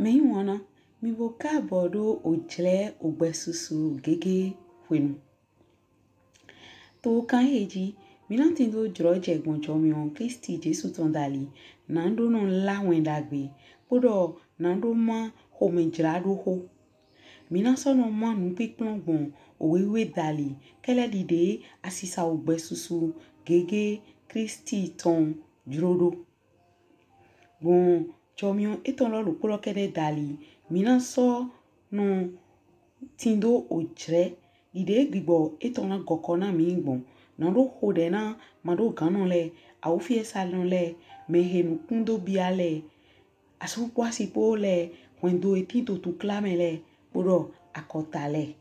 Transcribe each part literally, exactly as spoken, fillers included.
Mɛyiwanna, mì bo kaabɔ ɖo ojlɛ ogbɛsusu gege hwenu. To kan ehe ji, mí na tindo jlɔjɛ gbɔn jɔmiɔn Klisti Jesu tɔn dali, na ɖo nɔ lá wɛn ɖagbe, kpoɖɔ na ɖo má xomɛjlaɖoxo. Mí na sɔ nɔ má nupinplɔn gbɔn owe wiwe dali, kɛlɛ ɖiɖe asisa ogbɛsusu gege Klisti tɔn jlo ɖo. Gbɔn jɔmiɔn etɔn lɔ ɖokpo lɔ kɛɖɛ dali, mí na sɔ nɔ tindo ojlɛ ɖiɖe gbigbɔ etɔn na gɔkɔ na mí gbɔn. Na ɖo xoɖɛ na maɖoganɔ lɛ, awufiɛsanɔ lɛ, mɛhe nukun do bia lɛ, asu kpo asi kpo lɛ, hwɛndo he tin to tukla mɛ lɛ, kpoɖɔ akɔta lɛ.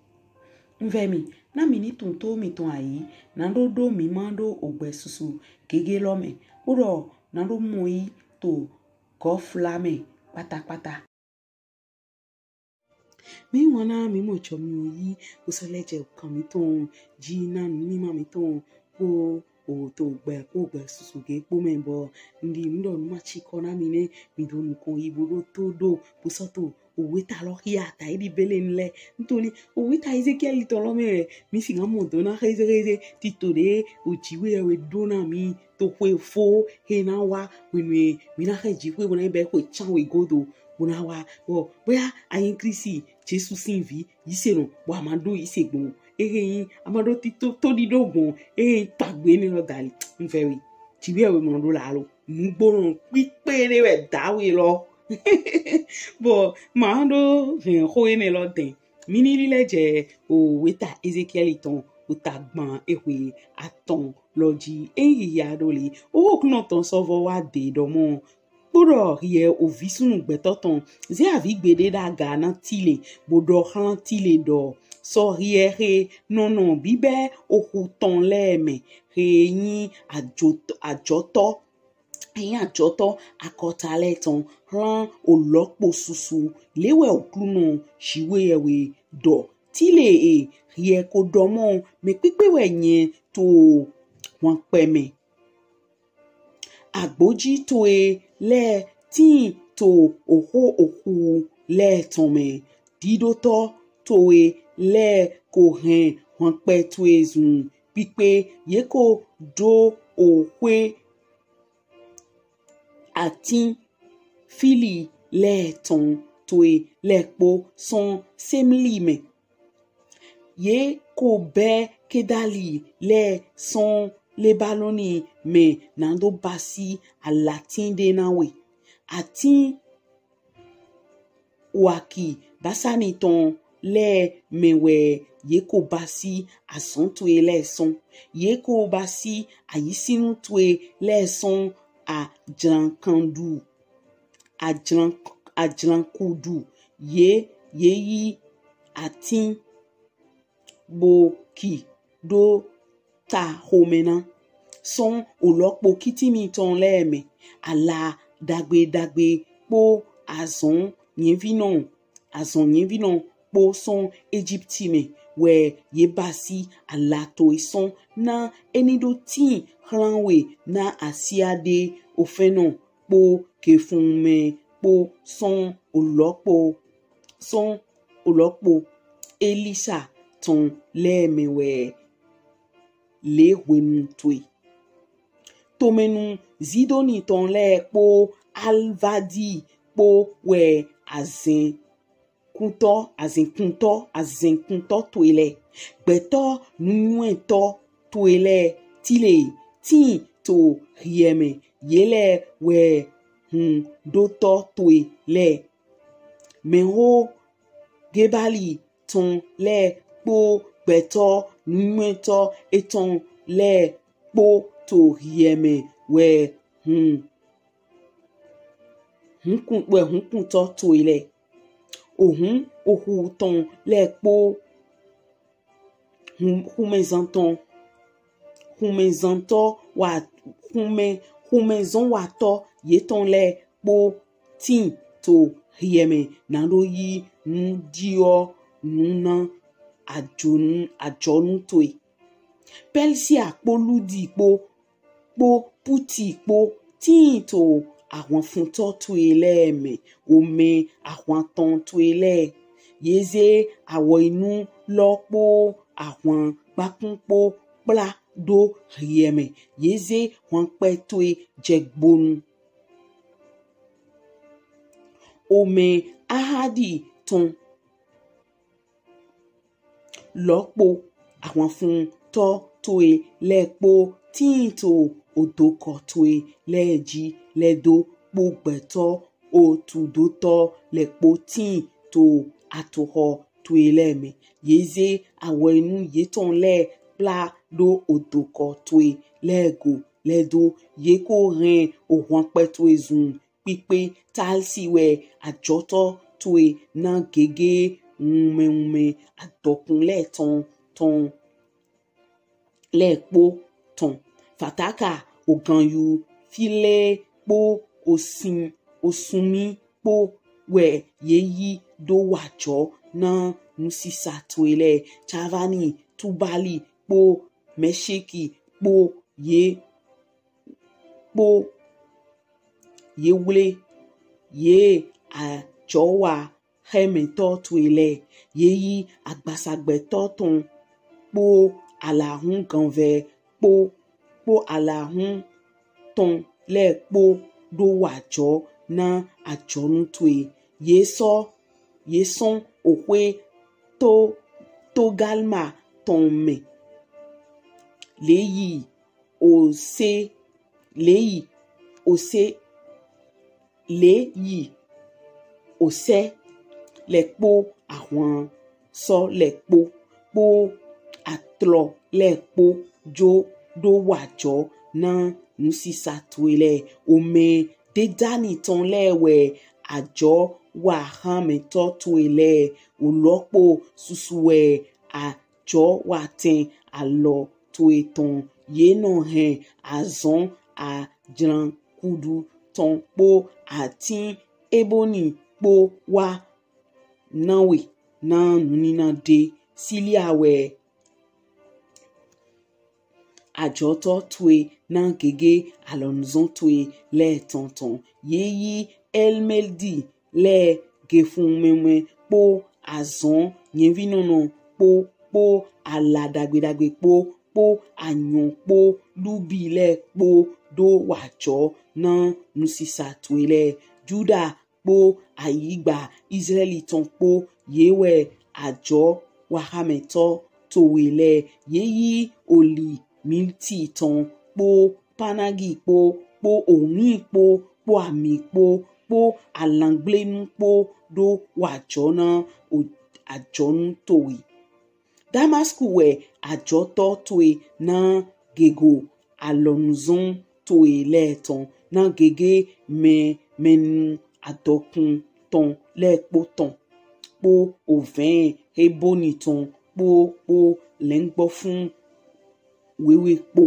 Un vɛ mì, na mì ni tun to mìtɔn ayi, na ɖo ɖo mí ma ɖo ogbɛsusu gege lɔ mɛ, kpoɖɔ na ɖo mɔ yi to gɔfla mɛ kpatakpata. Mɛyiwanna, mí mɔ jɔmiɔn yi, bo sɔ lɛ jɛ okan mítɔn ji na numima mítɔn kpo o to gbɛ kpo ogbɛsusu gege kpo mɛ bɔ un ɖi nu ɖɔ nu ma cikɔ na mì nɛ, mì do nukɔn yi bo ɖo to ɖo bo sɔ to owe ta lɔ xia ta yi ɖi bele nu lɛ. Ntoni owe ta Ezekiɛli tɔn lɔ mɛ wɛ mí si na mɔ do na xezexeze tito ɖe ojiwe wɛ ɖo na mí to xwe fo he na wa hwenu mí na xɛ ji xwe bo na yi bɛ xwe can we godo bo na wa bɔ boya a yin Klisti Jesu sin vi, yisenɔ bɔ a ma ɖo yise gbɔn. Ehe yin a ma ɖo tito toɖiɖo gbɔn. Ehe yin tagbe enɛ lɔ dali. Un vɛ we, jiwe wɛ mɔ ɖo la lo. Nugbonɔ kpikpe ɖe wɛ dawe lɔ. Bɔ ma ɖo hɛn xo enɛ lɔ dɛn. Mí ni lilɛ jɛ owe ta Ezekiɛli tɔn, ota gban ehwe atɔn lɔ ji. Eyin ya ɖo le, oxo Oklunɔ tɔn sɔ vɔ wa de ɖɔ mɔ, kpoɖɔ hiɛ ovi sunnu gbɛtɔ tɔn, ze avigbe ɖe ɖaga na Tile, bo ɖɔ xlan Tile ɖɔ, sɔ hiɛ he nɔ nɔ bibɛ oxu tɔn lɛ mɛ, he yin ajotɔ, ajɔtɔ, he yin ajɔtɔ akɔta lɛ tɔn, xlan olɔkpo susu, le wɛ Oklunɔ Jiwheyɛwhe ɖɔ. Tile e, hiɛ ko ɖɔ mɔ, mɛ kpikpe wɛ nyɛ to hwankpɛ mɛ. Agboji towe lɛ tin to oxo oxu lɛ tɔn mɛ. Ɖiɖotɔ towe lɛ ko hɛn hwankpɛ towe zun kpikpe, ye ko ɖo oxwe atin fili lɛ tɔn towe lɛ kpo sɔn Semli mɛ. Ye ko bɛ kedali lɛ sɔn Lebanoni mɛ nado basi alatin ɖe na we. Atin oaki Basani tɔn lɛ mɛ wɛ ye ko basi azɔn towe lɛ sɔn. Ye ko basi ayisinu towe lɛ sɔn ajlankandu, ajlan, ajlankudu. Ye, ye yi atin bo ki ɖo ta xomɛ na. Sɔn olɔkpo Kitimi tɔn lɛ mɛ, ala ɖagbe ɖagbe kpo azɔn nyɛvinɔ, azɔn nyɛvinɔ kpo sɔn Ejipti mɛ wɛ ye basi ala towe sɔn, na e ni ɖo tin xlan we na asia ɖe ofɛnnɔ kpo kefunmɛ kpo sɔn olɔkpo, sɔn olɔkpo Elisa tɔn lɛ mɛ wɛ le hwenu towe. Tomɛnu Zidoni tɔn lɛ kpo Alvadi kpo wɛ azɛnkuntɔ, azɛnkuntɔ, azɛnkuntɔ towe lɛ. Gbɛtɔ nunywɛtɔ towe lɛ Tile tin to hiɛ mɛ. Ye lɛ wɛ hunɖotɔ towe lɛ. Mɛho Gebali tɔn lɛ kpo gbɛtɔ nunywɛtɔ etɔn lɛ kpo to hiɛ mɛ wɛ hun, hunkun, wɛ hunkuntɔ towe lɛ. Ohun oxu tɔn lɛ kpo hun, xomɛzan tɔn, xomɛzantɔ wa, xomɛ, xomɛzɔnwatɔ yetɔn lɛ kpo tin to hiɛ mɛ nado yi nu ɖiɔ nu na ajɔnu, ajɔnu towe. Pɛlsia kpo Ludi kpo, kpo Puti kpo tin to ahwanfuntɔ towe lɛ mɛ, omɛ ahwantɔn towe lɛ. Ye ze awɔyinu lɔ kpo ahwan gbakun kpo kpla do hiɛ mɛ. Ye ze hwankpɛ towe jɛ gbonu. Omɛ ahadi tɔn lɔ kpo ahwanfuntɔ towe lɛ kpo tin to odokɔ towe lɛ ji lɛdo kpo gbɛtɔ otudotɔ lɛ kpo tin to atoxɔ towe lɛ mɛ. Ye ze awɔyinu yetɔn lɛ kpla do odokɔ towe lɛ go lɛdo. Ye ko hɛn ohwankpɛ towe zun kpikpe. Talsi wɛ ajɔtɔ towe na gege wunmɛwunmɛ adɔkun lɛ tɔn tɔn lɛ kpo tɔn. Fataka oganyu file kpo osin osunmi kpo wɛ ye yi do wajɔ na nusisa towe lɛ. Javani, Tubali kpo Mɛsheki kpo ye kpo ye wle ye ajɔwaxɛmɛtɔ towe lɛ. Ye yi agbasagbɛtɔ tɔn kpo alahun ganvɛ kpo kpo alahun tɔn lɛ kpo do wajɔ na ajɔnu towe. Ye sɔ ye sɔn oxwe to Togalma tɔn mɛ. Leyi ose leyi ose leyi ose lɛ kpo ahwan sɔ lɛ kpo kpo atlɔ lɛ kpo jo do wajɔ na nusisa towe lɛ. Omɛ Dedani tɔn lɛ wɛ ajɔwaxamɛtɔ towe lɛ. Olɔkpo susu wɛ ajɔwatɛn alɔ towe tɔn. Ye nɔ hɛn azɔn ajlankudu tɔn kpo atin eboni kpo wa nawe na nunina de. Silia wɛ ajɔtɔ towe na gege alɔnuzɔn towe lɛ tɔn tɔn. Ye yi Elmeldi lɛ gefun mɛmɛ kpo azɔn nyɛvinɔnɔ kpo kpo ala dagbedagbe kpo kpo anyɔ kpo lubi lɛ kpo do wajɔ na nusisa towe lɛ. Juda kpo ayigba Izlaɛli tɔn kpo ye wɛ ajɔwaxamɛtɔ towe lɛ. Ye yi oli milti tɔn kpo panagi kpo kpo owin kpo kpo ami kpo kpo alangblenu kpo do wajɔ na ajɔnu towe. Damasku wɛ ajɔtɔ towe na gege alɔnuzɔn towe lɛ tɔn na gege mɛ mɛnu adɔkun tɔn lɛ kpo tɔn kpo ovɛn Heboni tɔn kpo kpo lɛngbɔfun wewe kpo.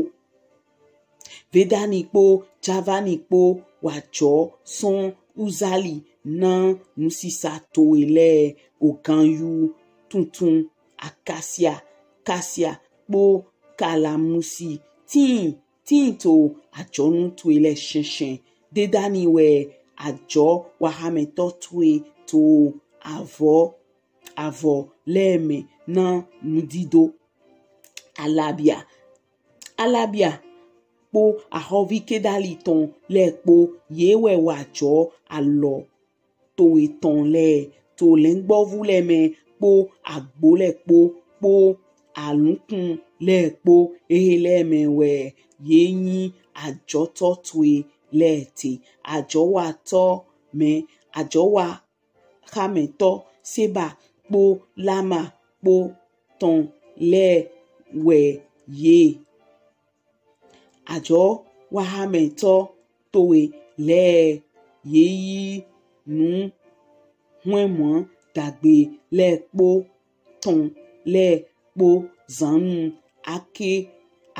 Vedani kpo Javani kpo wajɔ sɔn Uzali na nusisa towe lɛ. Oganyu tuntun akasia kasia kpo kalamusi tin tin to ajɔnu towe lɛ shɛnshɛn. Dedani wɛ ajɔwaxamɛtɔ towe to avɔ avɔ lɛ mɛ na nudido. Alabia Alabia kpo axɔvi Kedali tɔn lɛ kpo ye wɛ wajɔ alɔ towe tɔn lɛ to lɛngbɔvu lɛ mɛ kpo agbo lɛ kpo kpo alunkun lɛ kpo. Ehe lɛ mɛ wɛ ye nyi ajɔtɔ towe lɛ te. Ajɔwatɔ mɛ ajɔwaxamɛtɔ Seba kpo Lama kpo tɔn lɛ wɛ ye. Ajɔwaxamɛtɔ towe lɛ ye yi nu hwɛnmɔ dagbe lɛ kpo tɔn lɛ kpo zannu ake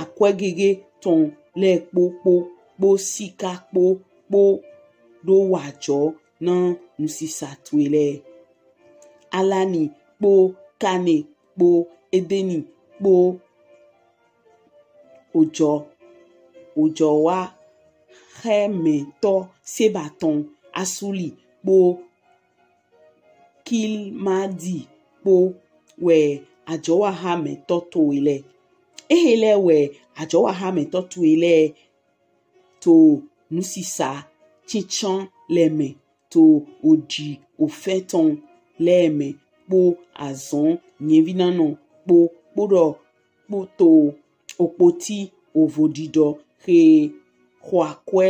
akwɛgege tɔn lɛ kpo kpo kpo sika kpo kpo do wajɔ na nusisa towe lɛ. Alani kpo Kane kpo Edeni kpo ojɔ ojɔ wa xemɛtɔ Seba tɔn Asuli kpo Kilmadi kpo wɛ ajɔwaxamɛtɔ towe lɛ. Ehe lɛ wɛ ajɔwaxamɛtɔ towe lɛ to nusisa cincan lɛ mɛ, to oji ofɛn tɔn lɛ mɛ kpo azɔn nyɛvinanɔ kpo kpoɖɔ kpo to okpoti ovodidɔ xe xɔ akwɛ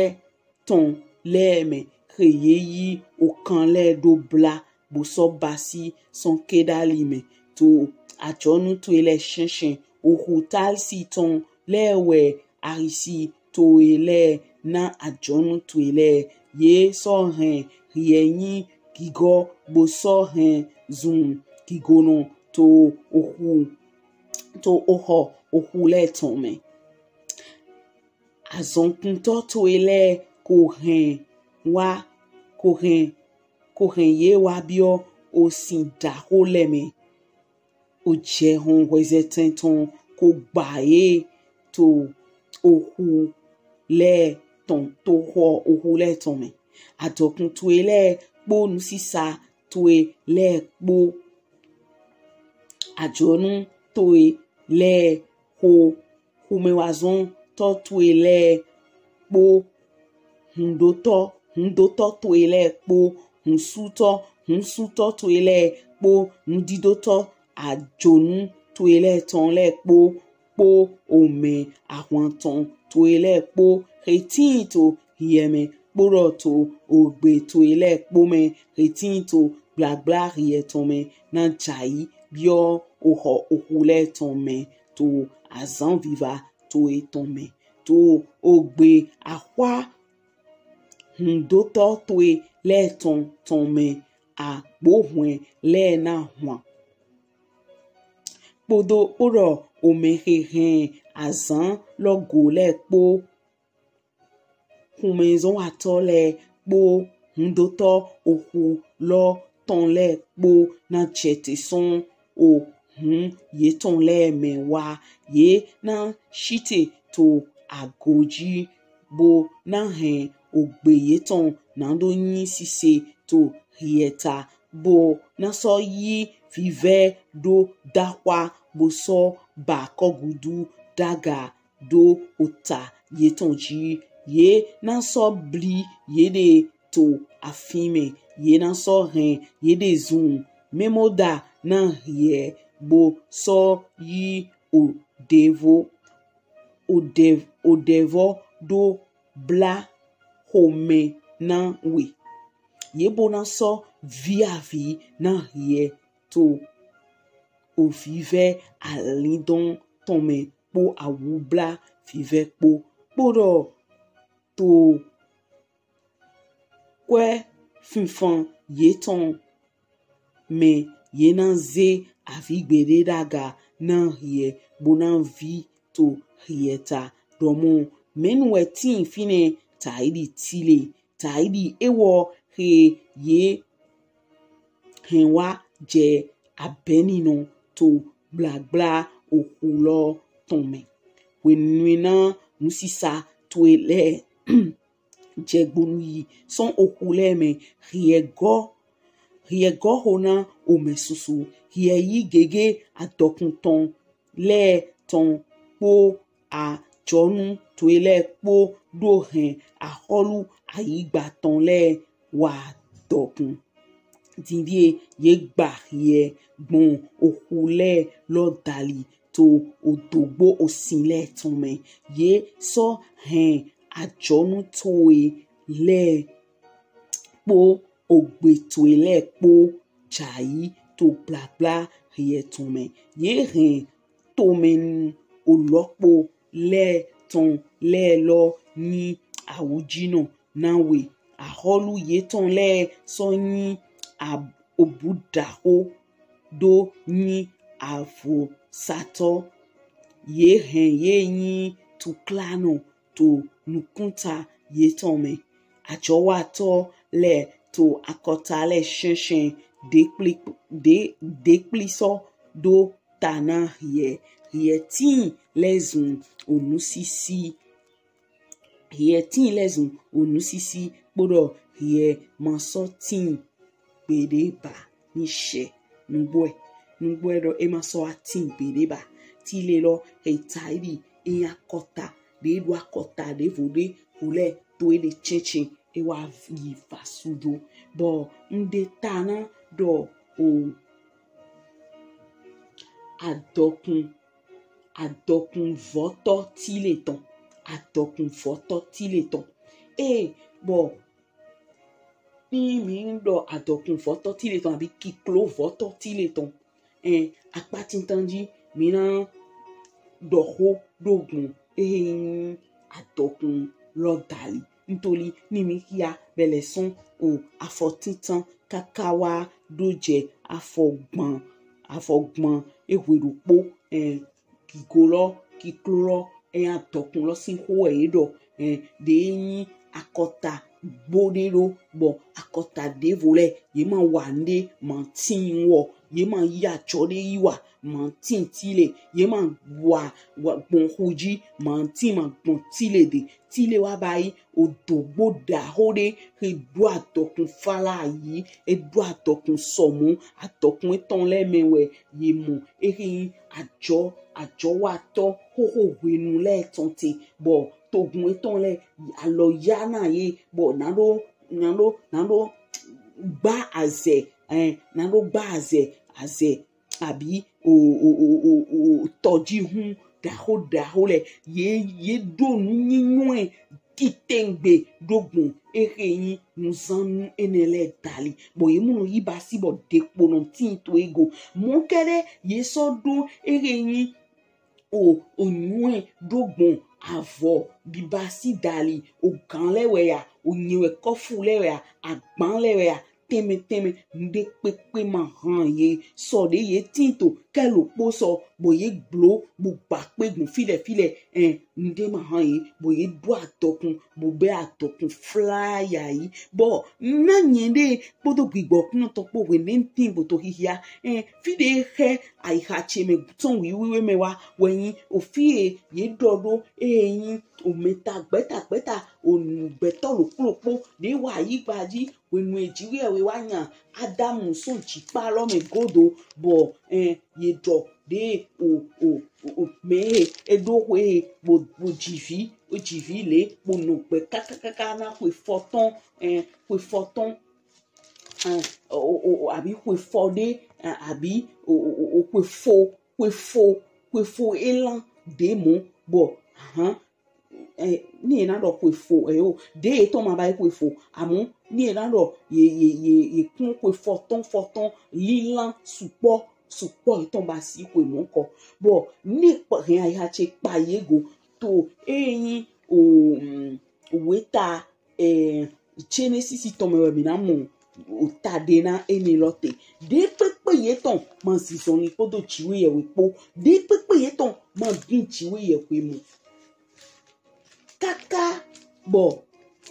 tɔn lɛ mɛ xe ye yi okan lɛ ɖo bla bo sɔ basi sɔn Kedali mɛ to ajɔnu towe lɛ shɛnshɛn. Oxu Talsi tɔn lɛ wɛ ahisi towe lɛ na ajɔnu towe lɛ. Ye sɔ hɛn hiɛ nyi gigɔ bo sɔ hɛn zun gigonɔ to oxu to oxɔ oxu lɛ tɔn mɛ. Azɔnkuntɔ towe lɛ ko hɛn wa ko hɛn ko hɛn ye wa biɔ osin ɖaxo lɛ mɛ. Ojɛhɔn hwɛzɛtɛn tɔn ko gba ye to oxu lɛ tɔn to xɔ oxu lɛ tɔn mɛ. Adɔkun towe lɛ kpo nusisa towe lɛ kpo ajɔnu towe lɛ xo xomɛwazɔntɔ towe lɛ kpo hundotɔ hundotɔ towe lɛ kpo hunsutɔ hunsutɔ towe lɛ kpo nudidotɔ ajɔnu towe lɛ tɔn lɛ kpo kpo omɛ ahwan tɔn towe lɛ kpo xe tin to hiɛ mɛ kpoɖɔ to ogbe towe lɛ kpo mɛ xe tin to gblagbla hiɛ tɔn mɛ na jai biɔ oxɔ oxu lɛ tɔn mɛ to azan viva towe tɔn mɛ to ogbe axwa hundotɔ towe lɛ tɔn tɔn mɛ agbohwɛn lɛ na hwan kpodo kpoɖɔ omɛ xe hɛn azan lɔ go lɛ kpo xomɛzɔnwatɔ lɛ kpo hundotɔ oxu lɔ tɔn lɛ kpo na jɛte sɔn ohun yetɔn lɛ mɛ wa. Ye na shite to agoji bo na hɛn ogbe yetɔn nado nyi sise to hiɛ ta bo na sɔ yi vivɛ ɖo daxwa bo sɔ ba kɔgudu daga ɖo ota yetɔn ji. Ye na sɔ bli yeɖe to afin mɛ. Ye na sɔ hɛn yeɖe zun mɛmoda na hiɛ bo sɔ yi oɖevo oɖe oɖevɔ ɖo bla xomɛ na we. Ye bo na sɔ viavi na hiɛ to ovivɛ alindɔn tɔn mɛ kpo awubla vivɛ kpo kpoɖɔ to kwɛ finfan yetɔn mɛ ye na ze avigbeɖe daga na hiɛ bo na vi to hiɛ ta ɖɔmɔ mɛnu wɛ tin finɛ taidi tile taidi ewɔ xe ye hɛn wa jɛ abɛninɔ to gblagbla oxu lɔ tɔn mɛ. Hwenue na nusisa towe lɛ jɛgbonu yi sɔn oxu lɛ mɛ hiɛ gɔ hiɛ gɔ xo na omɛ susu hiɛ yi gege adɔkun tɔn lɛ tɔn kpo ajɔnu towe lɛ kpo ɖo hɛn axɔlu ayigba tɔn lɛ wa dɔkun. Dindie ye gba hiɛ gbɔn oxu lɛ lɔ dali to odogbo osin lɛ tɔn mɛ. Ye sɔ hɛn ajɔnu towe lɛ kpo ogbe towe lɛ kpo jai to gblagbla hiɛ tɔn mɛ. Ye hɛn tomɛnu olɔkpo lɛ tɔn lɛ lɔ nyi awujinɔ na we. Axɔlu yetɔn lɛ sɔ nyi obuɖaxo ɖo nyi avosatɔ. Ye hɛn ye nyi tuklanɔ to nukunta yetɔn mɛ. Ajɔwatɔ lɛ to akɔta lɛ shɛnshɛn ɖekpli ɖe ɖekpli sɔ ɖo ta na hiɛ. Hiɛ tin lɛ zun onusisi hiɛ tin lɛ zun onusisi kpoɖɔ hiɛ ma sɔ tin gbeɖe ba ni shɛ. Nugbo ɛ, nugbo ɛ ɖɔ e ma sɔ wa tin gbeɖe ba. Tile lɔ e ta yi ɖi e yin akɔta ɖe ɖo akɔta ɖevo ɖe vo lɛ to e ɖe cɛncɛn e wa yi va sudo. Bɔ un ɖe ta na ɖɔ o adɔkun adɔkun vɔtɔ Tile tɔn. Adɔkun vɔtɔ Tile tɔn. Ee, bɔ ni mi ɖɔ adɔkun vɔtɔ Tile tɔn abi kiklo vɔtɔ Tile tɔn, ɛn, akpa tintan ji mi na ɖɔ xo ɖo gbɔn ehe yin adɔkun lɔ dali. Ntoli ni mi xia bɛ lɛ sɔn o afɔ tintan kaka wa ɖo jɛ afɔ gban, afɔ gban ehwe ɖokpo, ɛn, gigo lɔ, kiklo lɔ, ɛn, adɔkun lɔ sin xo wɛ ye ɖɔ, ɛn, ɖe yin akɔta gbo ɖe ɖo, bɔ akɔta ɖevo lɛ ye ma wa nuɖe ma tin wɔ, ye ma yi ajɔ ɖe yi wa ma tin Tile, ye ma wa, wa gbɔn xu ji ma tin ma gbɔn Tile ɖe. Tile wa ba yi odogbo ɖaxo ɖe he ɖo adɔkun fala yi, e ɖo adɔkun sɔmɔ, adɔkun etɔn lɛ mɛ wɛ ye mɔ ehe yin ajɔ, ajɔwatɔ xoxo hwenu lɛ tɔn te, bɔ togun etɔn lɛ alɔ ya na ye, bɔ na ɖo, na ɖo, na ɖo gba azɛ, ɛn, na ɖo gba azɛ, azɛ abi o o o o o tɔjihun ɖaxo ɖaxo lɛ ye ye ɖo nu nyinyɔɛ titɛngbe ɖo gbɔn ehe yin nuzannu enɛ lɛ dali, bɔ ye mu nɔ yi basi bɔ ɖekpo nɔ tin to e go. Mɔ kɛɖɛ ye sɔ ɖo ehe yin o o nyɔɛ ɖo gbɔn avɔ bibasi dali, o gan lɛ wɛ ya, o nyɛ wɛ kɔfu lɛ wɛ ya, agban lɛ wɛ ya, tɛnmɛ tɛnmɛ, nuɖe kpekpe ma han ye. Sɔ ɖe ye tin to kɛ lokpo sɔ bɔ ye gblo bo gba kpe gbɔn filɛ filɛ, ɛn, nuɖe ma han ye bɔ ye ɖo adɔkun bo bɛ adɔkun flaya yi. Bɔ na nyɛ ɖe kpodo gbigbɔ kunɔ tɔn kpo hwenɛnu tin bo to xixia, ɛn, fi ɖe xɛ ayixa ce mɛ tɔn wiwiwe mɛ wa wɛ yin ofi e ye ɖɔ ɖo e yin omɛta gbɛta gbɛta onugbɛtɔ lokpo lokpo ɖe wa ayigba ji hwenu e Jiwheyɛwhe wa nya Adamu sɔn jikpa lɔ mɛ godo, bɔ, ɛn, ye ɖɔ ɖe o o o mɛ he e ɖo xwe he bo bo jivi, o jivi le bo nɔ gbɛ kakakaka na xwe fɔtɔn, ɛn, xwe fɔtɔn, ɛn, o o o abi xwe fɔ ɖe, ɛn, abi o o o xwe fo xwe fo xwe fo elan ɖe mɔ, bɔ ahan, ɛ, ni e na ɖɔ xwe fo, ɛ, o ɖe etɔn ma ba yi xwe fo, amɔ ni e na ɖɔ ye ye ye ye kun xwe fɔtɔn fɔtɔn lilan sukpɔ sukpɔ etɔn ba si xwe mɔ kɔ, bɔ ni hɛn ayixa ce kpa ye go to e yin o weta, ɛ, Genesis tɔn mɛ wɛ mi na mɔ ota ɖe na emi lɔ te. Ɖe kpekpe ye tɔn ma zinzɔnlin kpodo Jiwheyɛwhe kpo. Ɖe kpekpe ye tɔn ma din Jiwheyɛwhe mɔ. Kaka bɔ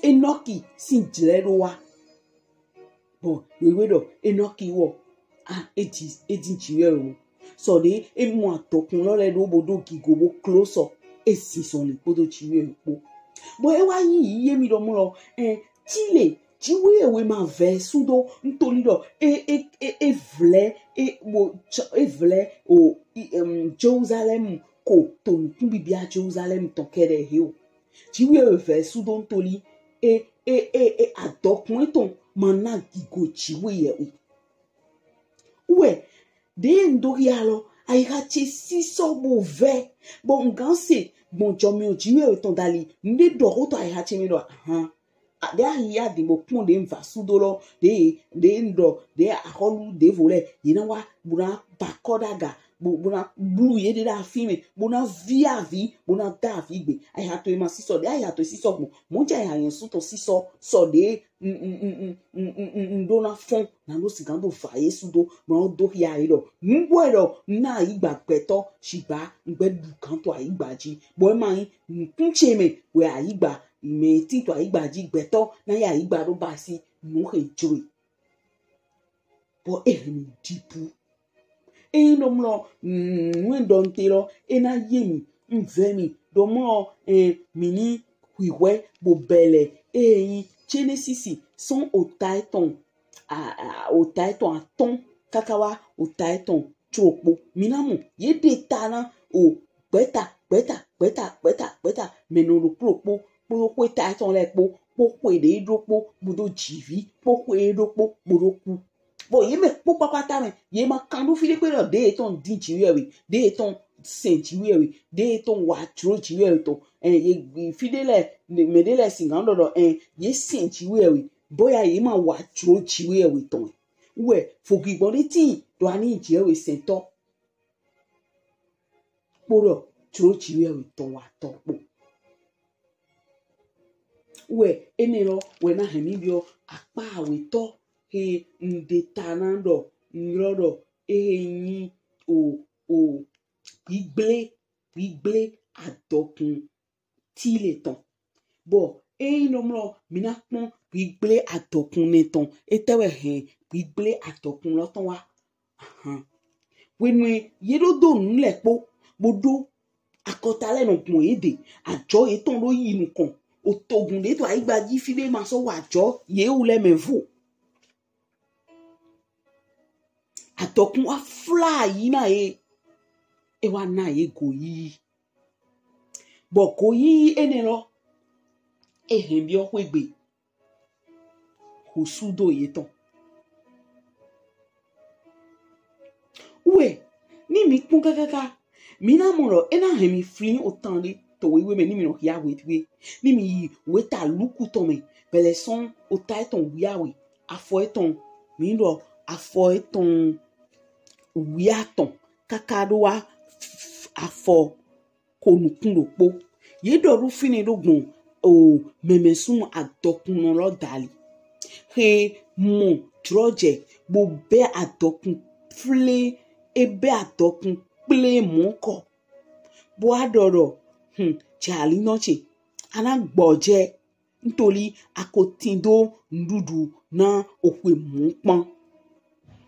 Enɔki sin jlɛ ɖo wa. Bɔ wewe ɖɔ Enɔki wɔ, a, e din, e din Jiwheyɛwhe mɔ. Sɔ ɖe e mɔ adɔkun lɔ lɛ ɖo bo ɖo gigo bo klo sɔ, e zinzɔnlin kpodo Jiwheyɛwhe kpo. Bɔ e wa yin yi ye mi ɖɔ mɔ lɔ, ɛ, Tile, Jiwheyɛwhe ma vɛ sudo ntoli ɖɔ e e e e vlɛ e bo e vlɛ o Jerusalem ko to nukunbibia Jerusalem tɔn kɛɖɛ he o. Jiwheyɛwhe vɛ sudo ntoli e e e e adɔkun etɔn ma na gigo Jiwheyɛwhe. Wɛ ɖe n do ya lɔ, ayixa ce sisɔ bo vɛ, bɔ n gan se gbɔn jɔmiɔ Jiwheyɛwhe tɔn dali, n ɖe ɖɔ xo to ayixa ce mɛ ɖɔ ahan. Ɖe ayi ya din bo kpɔn ɖe n va sudo lɔ, ɖe ɖe n ɖɔ ɖe axɔlu ɖevo lɛ ye na wa bo na ba kɔ ɖaga bo bo na blu ye ɖe ɖe afi mɛ bo na vi avi bo na da avi gbe. Ayixa towe ma sisɔ, ɖe ayixa towe sisɔ gbɔn, mɔ jɛ ayixa yɛn sutɔ sisɔ sɔ ɖe n n n n n n n n ɖo na fɔn na ɖo sigan do va Yesu do, mɔ do xia yi ɖɔ nugbo ɛ ɖɔ na ayigba gbɛtɔ, shigba n gbɛ ɖu gan to ayigba ji, bɔ e ma yin nukun ce mɛ wɛ ayigba mɛ tin to ayigba ji gbɛtɔ na yi ayigba ɖo basi nu he jlo e. Bɔ e hɛn mi ɖibu. Eyin ɖɔ mlɔ nu e ɖɔ n te lɔ e na ye mi, n vɛ mi ɖɔ mlɔ, ɛ, mi ni hwihwɛ bo bɛlɛ eyin Jɛnɛsisi sɔn ota etɔn a- a- ota etɔn atɔn kaka wa ota etɔn tlokpo. Mi na mɔ ye ɖe ta na o gbɛta gbɛta gbɛta gbɛta gbɛta mɛnɔ ɖokpo ɖokpo kpodo xweta etɔn lɛ kpo kpo xwe ɖe ɖokpo kpodo jivi kpo xwe ɖokpo kpodo ku. Bɔ ye mɛ kpo kpakpata mɛ ye ma kan ɖo fi ɖe kpe ɖɔ ɖe etɔn din jiwɛ we ɖe etɔn sɛn jiwɛ we ɖe etɔn wa jlo jiwɛ we tɔn. Ɛn ye fi ɖe lɛ mɛ ɖe lɛ sigan ɖɔ ɖɔ ɛn ye sɛn jiwɛ we bɔ ya ye ma wa jlo jiwɛ we tɔn. Wɛ fogigbɔn ɖe tin ɖɔ ani jiwɛ we sɛntɔ kpo ɖɔ jlo jiwɛ we tɔn wa tɔ kpo. Wɛ enɛ lɔ wɛ na hɛn mi biɔ akpa awetɔ he n ɖe ta na ɖɔ n ylɔ ɖɔ ehe nyi o o gbigble gbigble adɔkun ti le tɔn. Bɔ eyin nɔ mlɔ mi na kpɔn gbigble adɔkun nɛ tɔn etɛ wɛ hɛn gbigble adɔkun lɔ tɔn wa. Ahan. Hwenue ye ɖo do nu lɛ kpo bo ɖo akɔta lɛ nɔ gbɔn ye ɖe ajɔ yetɔn ɖo yi nukɔn otogun ɖe to ayigba ji fi ɖe ma sɔ wa ajɔ yewu lɛ mɛ vo. Adɔkun wa fla yi na ye e wa na ye go yiyi. Bɔ go yiyi enɛ lɔ e hɛn biɔ xwegbe husudo yetɔn. Wɛ ni mi kpɔn kakaka mi na mɔ ɖɔ e na hɛn mi flin otan ɖe to wewe mɛ ni mi nɔ hia wewe ni mi yi weta Luku tɔn mɛ bɛlɛ sɔn ota etɔn wiawe afɔ etɔn mi ɖɔ afɔ etɔn wiatɔn kaka ɖo wa afɔ ko nukun ɖokpo. Ye ɖɔ ɖo finɛ ɖo gbɔn o mɛmɛsunnu adɔkunnɔ lɔ dali. He mɔ jlɔjɛ bo bɛ adɔkun kple e bɛ adɔkun kple mɔkɔ. Bo a ɖɔ ɖɔ hmm jali nɔ ce. Ana gbɔjɛ ntoli a ko tindo nuɖuɖu na oxwe mɔ kpan.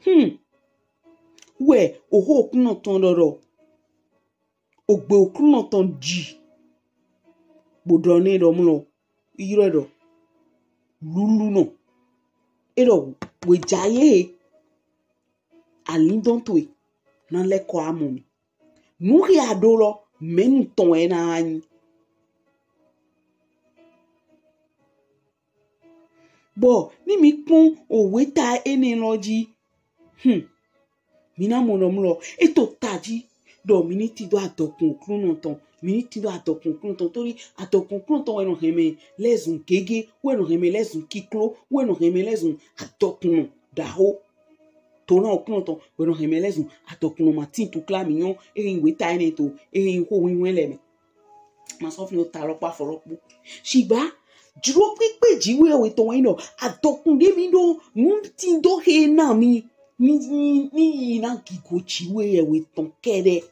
Hmm. Wɛ oxo Oklunɔ tɔn ɖɔ ɖɔ ogbe Oklunɔ tɔn ji bo ɖɔ nɛ ɖɔ mlɔ yrɔ ɖɔ lulunɔ e ɖɔ weja ye alindɔn towe na lɛkɔ amɔ mi nu he a ɖo lɔ mɛnu tɔn wɛ na anyi. Bɔ ni mi kpɔn oweta enɛ lɔ ji hmm mi na mɔ nɔ mlɔ e to taji ɖɔ mi ni tindo adɔkun Oklunɔ tɔn mi ni tindo adɔkun Oklunɔ tɔn tori adɔkun Oklunɔ tɔn wɛ nɔ hɛmɛ lɛzun gege wɛ nɔ hɛmɛ lɛzun kiklo wɛ nɔ hɛmɛ lɛzun adɔkunnɔ ɖaho. To na Oklunɔ tɔn wɛ nɔ hɛmɛ lɛzun adɔkunnɔ ma tin tukla mi nyɔ ehe weta enɛ to ehe xo hwinhwɛn lɛ mɛ. Ma sɔ fi o ta lɔ kpa fɔ lɔ kpo. Shigba jlo kpikpe jiwe we tɔn wɛ nɔ adɔkun ɖe mi ɖo nu tindo he na mi ni ni ni yi na gigo jiwe we tɔn kɛɖɛ.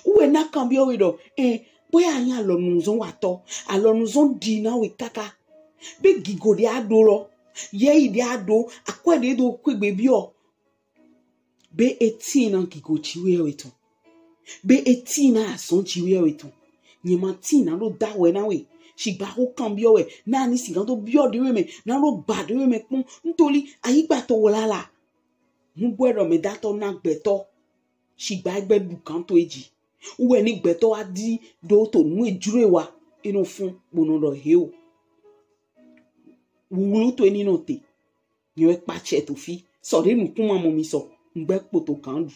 Wɛ na kanbiɔ we ɖɔ ɛ bóyá anyi alɔnuzɔn watɔ alɔnuzɔn ɖi na we kaka be gigo ɖe a ɖo lɔ yɛyi ɖe a ɖo akwɛ ɖe ɖo kpegbe biɔ be e tin na gigo jiwe we tɔn be e tin na azɔn jiwe we tɔn nyɛ ma tin na ɖo da wɛ na we shigba xo kanbiɔ wɛ na ni sigan to biɔ ɖe we mɛ na ɖo ba ɖe we mɛ kpɔn ntoli ayigba to wlala. Nugbɛ ɖɔ mɛ datɔ na gbɛtɔ shigba egbe ɖu kan to eji. Wɛ ni gbɛtɔ wa di ɖo to nu ejro wa enɔ fun kponɔ ɖɔ he o. Wulu to eni nɔ te. Nyɛ wɛ kpatsɛ to fi. Sɔ ɖe nukun ma mɔ mi sɔ. Ngbɛ kpoto kan ɖu.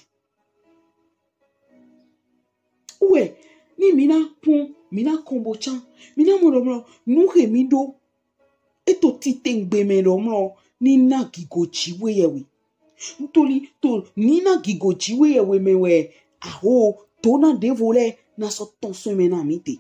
Wɛ ni mi na kpɔn mi na kɔn bo can mi na mɔ ɖɔ mlɔ nu he mi ɖo eto titengbe mɛ ɖɔ mlɔ ni na gigo jiwe yɛ we. Ntoli to ni na gigo jiwe yɛ we mɛ wɛ aho to na ɖevo lɛ na sɔ tɔn sɔn mɛ na mi te.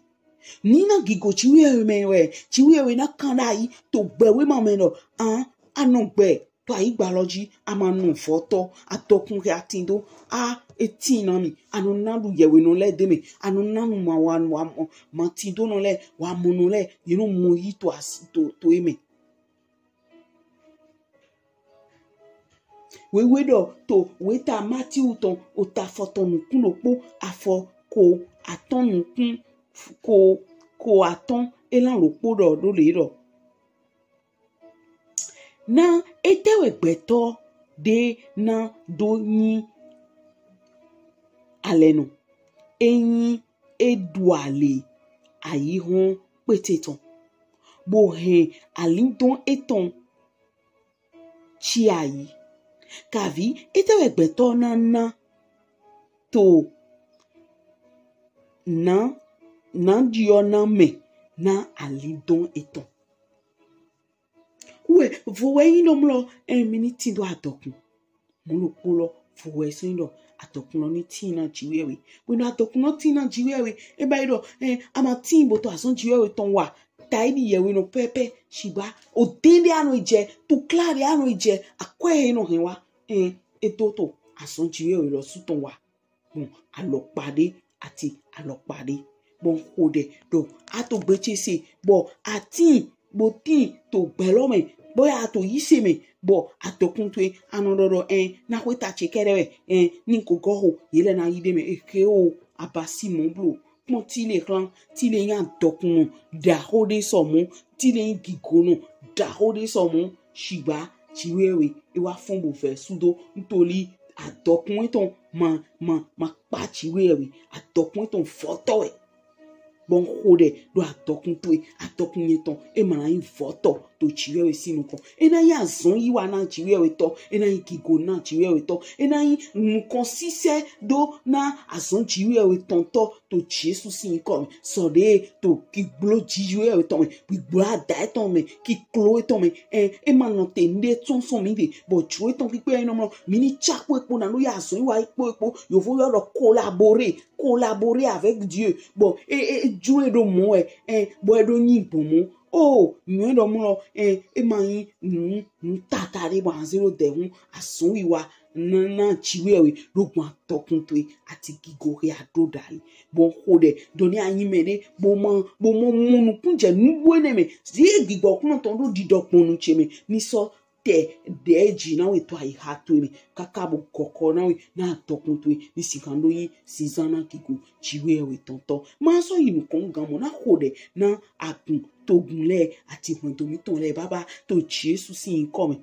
Ni na gigo jiwe yɛ we mɛ wɛ jiwe yɛ we na kan ɖayi to gbɛ we ma mɛ ɖɔ an anɔ gbɛ to ayigba lɔ ji a ma nɔ vɔtɔ adɔkun he a tin do a e tin na mi a nɔ na ɖu yɛwenɔ lɛ de mɛ a nɔ na nu ma wa wa mɔ ma tin do nɔ lɛ wa mɔ nɔ lɛ ye nɔ mɔ yi to asi to to e mɛ. Wewe ɖɔ to weta Matiu tɔn ota fɔtɔn nukun ɖokpo afɔ ko atɔn nukun ko ko atɔn, elan lokpo ɖɔ ɖo le ɖɔ. Na etɛwɛ gbɛtɔ ɖe na do nyi alɛnɔ, enyi e ɖu ale ayihɔn kpete tɔn, bo hɛn alindɔn etɔn ci ayi. Kavi etɛwɛ gbɛtɔ na na to na na diɔ na mɛ na alindɔn etɔn. Wɛ vo wɛ yin ɖɔ mlɔ, ɛ, mi ni tin do adɔkun. Mɔ lokpo lɔ, vo wɛ sɔ yin ɖɔ adɔkun lɔ ni tin na Jiwheyɛwhe. Wɛ nɔ adɔkun lɔ tin na Jiwheyɛwhe, e ba yi ɖɔ, ɛ, a ma tin bo to azɔn Jiwheyɛwhe tɔn wa. Ta yi ɖi yɛwhenɔ pɛpɛ, shigba o dende anɔ jɛ, tukla ɖe anɔ jɛ, akwɛ he nɔ hɛn wa, ɛ, e to to azɔn Jiwheyɛwhe lɔ su tɔn wa. Gbɔn alɔkpa ɖe ati alɔkpa ɖe. Gbɔn xo ɖɛ ɖɔ a to gbe ce se, bɔ a tin bo tin to gbɛ lɔ mɛ, bɔ ya to yise mɛ, bɔ adɔkun towe anɔ ɖɔ ɖɔ, ɛ, na xwe ta ce kɛɖɛ wɛ, ɛ, ni ko gɔ xo ye lɛ na yi ɖe mɛ, e xe o, a ba si mɔ blo. Kpɔn ti le xlan, ti le yin adɔkunnɔ ɖaxo ɖe sɔ mɔ, ti le yin gigonɔ ɖaxo ɖe sɔ mɔ, shigba Jiwheyɛwhe e wa fɔn bo vɛ sudo, ntoli adɔkun etɔn ma ma ma kpa Jiwheyɛwhe, adɔkun etɔn vɔtɔ wɛ. Gbɔn xo ɖɛ ɖɔ adɔkun towe, adɔkun yetɔn, e ma na yin vɔtɔ to Jiwheyɛwhe sin nukɔn. E na yin azɔn yi wa na Jiwheyɛwhe tɔ, e na yin gigo na Jiwheyɛwhe tɔ, e na yin nukɔn sisɛ do na azɔn Jiwheyɛwhe tɔn tɔ to Jesu sin yinkɔ mɛ. Sɔ ɖe to kigblo Jiwheyɛwhe tɔn mɛ, gbigblɔ ada etɔn mɛ, kiklo etɔn mɛ, ɛ, e ma nɔ te nuɖe tɔn sɔn mi ɖe, bɔ jo etɔn kpikpe yin nɔ mlɔ, mi ni ca kpo ekpo na ɖo ya azɔn yi wa ekpo ekpo, yovo yɔ ɖɔ collaborer, collaborer avec Dieu. Bon, e e e jlo e ɖo mɔ wɛ, ɛ, bɔ e ɖo nyi gbɔn mɔ. O, nyɔ ɖɔ mlɔ, ɛ, e ma yin nu nu tata ɖe bɔ anze ɖo dɛ hun azɔn wiwa na na Jiwheyɛwhe ɖo gbɔn adɔkun towe ati gigo he a ɖo ɖali. Bɔ xo ɖɛ ɖɔ ni a yin mɛ ɖe bo ma bo mɔ mɔ nukun jɛ nugbo enɛ mɛ. Zi gbigbɔ kunɔ tɔn ɖo ɖiɖɔ gbɔn nu ce mɛ ni sɔ tɛ ɖe ji na we to ayiha towe mɛ, kaka bo kɔkɔ na we na adɔkun towe ni sigan ɖo yin sizan na gigo Jiwheyɛwhe tɔn tɔ. Ma sɔ yi nukɔn gan mɔ na xo ɖɛ na agun togun lɛ ati hwɛndo mitɔn lɛ baba to Jesu sin yinkɔ mɛ.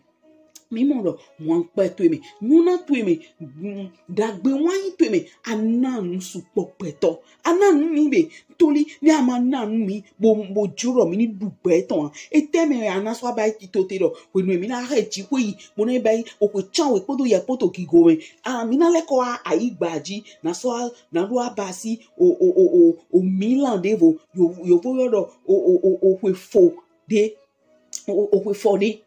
Mi mɔ ɖɔ wankpɛ towe mɛ, nyuna towe mɛ, mm, dagbe wanyi towe mɛ, a na nu sukpɔ gbɛtɔ. A na nu mi be, toli, ni a ma na nu mi, bo bo jo ɖɔ mi ni ɖu gbɛ tɔn. Etɛ mɛ a na sɔ aba yi to te ɖɔ hwenu mi na he ji xwe yi, bo na ba yi o xwe can we kpodo yɛ kpoto gigo mɛ. A mi na lɛkɔ a ayigba ji, na sɔ a na ɖo aba si o o o o o Milan ɖevo, yo yovo yɔ ɖɔ o o o o xwe fo ɖe, o o xwe fɔ ɖe.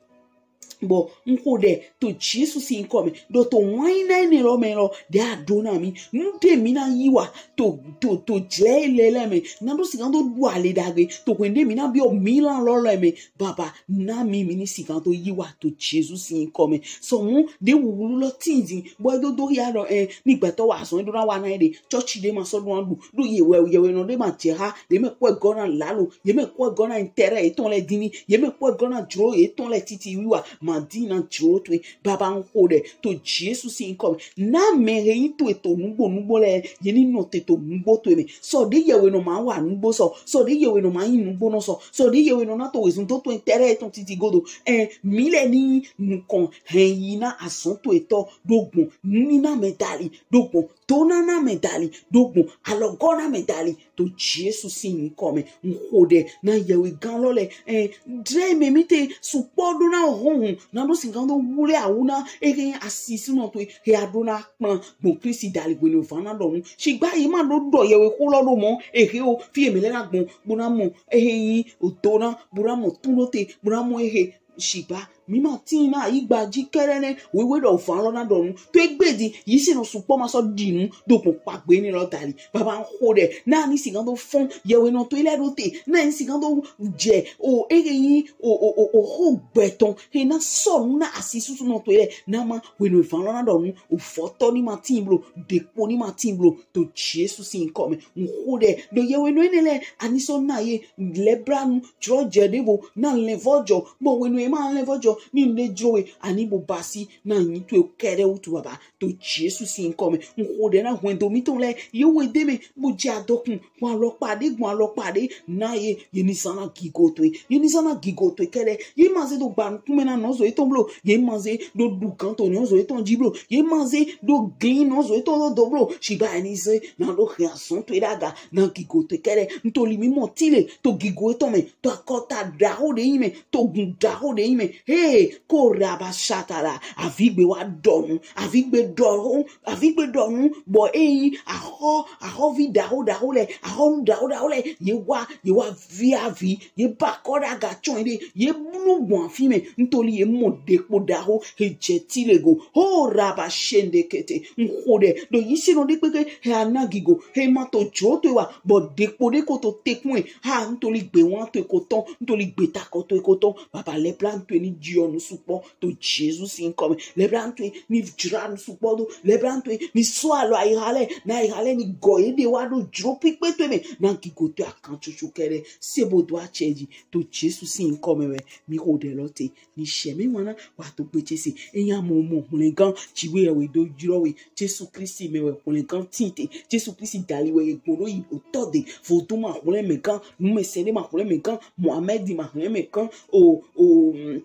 Bɔ n xo ɖɛ to Jesu sin yinkɔ mɛ ɖɔ to wanyi na enɛ lɔ mɛ lɔ ɖe a ɖo na mi. Nuɖe mi na yi wa to to to jlɛ lɛ lɛ mɛ, na ɖo sigan do ɖu ale ɖagbe to hwenu ɖe mi na biɔ Milan lɔ lɛ mɛ. Baba, na mi mi ni sigan do yi wa to Jesu sin yinkɔ mɛ. Sɔ mɔ ɖe wuwlu lɔ tin din bɔ e do do ya ɖɔ, ɛ, ni gbɛtɔ wa azɔn e ɖo na wa na e ɖe, cɔci ɖe ma sɔ ɖo na ɖu ɖo yewɛ yewɛ nɔ ɖe ma jɛ ha ɖe mɛ kpɔ egɔ na lalo, ye mɛ kpɔ egɔ na intérêt yetɔn lɛ dini, ye mɛ kpɔ egɔ na jlo yetɔn lɛ titi wiwa, ma di na jlo towe. Baba n xo ɖɛ to Jesu sin yinkɔ mɛ. Na mɛ he yin towe to nugbo nugbo lɛ, ye ni nɔ te to nugbo towe mɛ. Sɔ ɖe yewɛ nɔ ma wa nugbo sɔ, sɔ ɖe yewɛ nɔ ma yin nugbo nɔ sɔ, sɔ ɖe yewɛ nɔ na to wezun do to intérêt yetɔn titi godo. Ɛ, mi lɛ ni nukɔn hɛn yi na azɔn towe tɔ ɖo gbɔn, ni na mɛ dali ɖo gbɔn, dona na mɛ dali ɖo gbɔn, alɔgɔ na mɛ dali to Jesu sin yinkɔ mɛ. N xo ɖɛ na yewɛ gan lɔ lɛ, ɛ, dre mɛ mi te sukpɔ ɖo na ohun na ɖo sigan do wule awu na ehe asisunɔ towe he a ɖo na kplan gbɔn Klisti dali hwenu e van na ɖɔ nu. Shigba ye ma ɖo ɖɔ yewɛ xo lɔ ɖo mɔ ehe o, fi e mɛ lɛ na gbɔn bo na mɔ ehe yin o dona bo na mɔ tun ɖo te bo na mɔ ehe. Shigba mi ma tin na ayigba ji kɛɖɛ nɛ wewe ɖɔ van lɔ na ɖɔ nu to egbe di yi se nɔ sukpɔ ma sɔ ɖi nu ɖo gbɔn kpagbe enɛ lɔ dali. Baba n xo ɖɛ na ni sigan do fɔn yewɛ nɔ to ilɛ ɖo te na ni sigan do jɛ o ehe yin o o o o xo gbɛtɔn he na sɔ nu na asisusu nɔ to ilɛ na ma hwenu e van lɔ na ɖɔ nu o vɔtɔ ni ma tin blo ɖekpo ni ma tin blo to Jesu sin yinkɔ mɛ. N xo ɖɛ ɖo yewɛ nɔ enɛ lɛ a ni sɔ na ye lɛblanu jlo jɛ ɖevo na lɛnvɔjɔ bɔ hwenu e ma lɛnvɔjɔ Ni n ɖe jlo we ani bo basi na nyi to kɛɖɛ wutu baba to Jesu sin nkɔ mɛ. N xo ɖɛ na hwɛndo mitɔn lɛ ye we de mɛ bo jɛ adɔkun gbɔn alɔkpa ɖe gbɔn alɔkpa ɖe na ye ye ni zan na gigo to ye ye ni zan na gigo to ye kɛɖɛ ye ma ze do gba nukun mɛ na nɔzo yetɔn blo ye ma ze do ɖu gan to nɔzo yetɔn ji blo ye ma ze do glin nɔzo yetɔn do do blo shigba ye ni ze na do hɛn azɔn to ye ɖaga na gigo to ye kɛɖɛ ntoli mi mɔ ti le to gigo yetɔn mɛ to akɔta ɖaho ɖe yi mɛ to gun ɖaho ɖe yi mɛ he ko raba shatara avigbe wa ɖɔnu avigbe ɖɔnu avigbe ɖɔnu bɔ eyi ahɔ ahɔvi ɖaho ɖaho lɛ ahɔnu ɖaho ɖaho lɛ ye wa ye wa vi avi ye ba kɔ ɖaga tsɔn ɖe ye blu gbɔn afi mɛ ntoli ye mɔ ɖekpo ɖaho he jɛ ti le go ho raba shende kete n xo ɖɛ ɖo yi se nɔ ɖe kpekpe he ana gigo he ma to jo to wa bɔ ɖekpo ɖe ko to te kpɔn ha ntoli gbe wan to ko tɔn ntoli gbe ta kɔ to ko tɔn baba lɛ bla ntɔ ni jiɔ nu sukpɔ to Jesu sin nkɔ mɛ lɛ bla ntɔ ni jra nu sukpɔ do lɛ bla ntɔ ni sɔ alɔ ayiha lɛ na ayiha lɛ ni gɔ ye ɖe wa do jro kpikpe to mɛ na gigo to akan tsotso kɛɖɛ se bo do atsɛ ji to Jesu sin nkɔ mɛ wɛ mi xo ɖɛ lɔ te ni shɛ mi wana wa to gbe tsese eya mɔ mɔ hwlɛngan jiwe ewe do jro we Jesu Kristi mɛ wɛ hwlɛngan tin te Jesu Kristi dali wɛ ye gbɔn do yi o tɔ de vodun ma hwlɛn mɛ gan numɛsɛ ɖe ma hwlɛn mɛ gan Mohammed ma hwlɛn mɛ gan o o mm,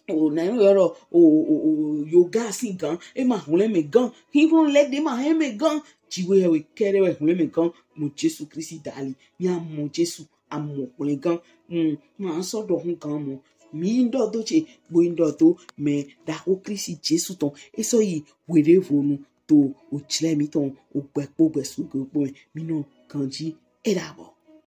o na yɔ yɔrɔ o o o yoga si gan e ma hwlɛn mɛ gan hihun lɛ de ma hwlɛn mɛ gan jiwe ewe kɛɖɛ wɛ hwlɛn mɛ gan mo Jesu Kristi dali mi a mɔ Jesu a mɔ hwlɛngan mm ma sɔ ɖɔ hun gan mɔ mi ŋdɔ do tse bo ŋdɔ do mɛ ɖaho Kristi Jesu tɔn e sɔ yi hweɖevonu to o jlɛ mitɔn o gbɛ kpo gbɛ sugo kpo mɛ mi nɔ ganji e ɖabɔ.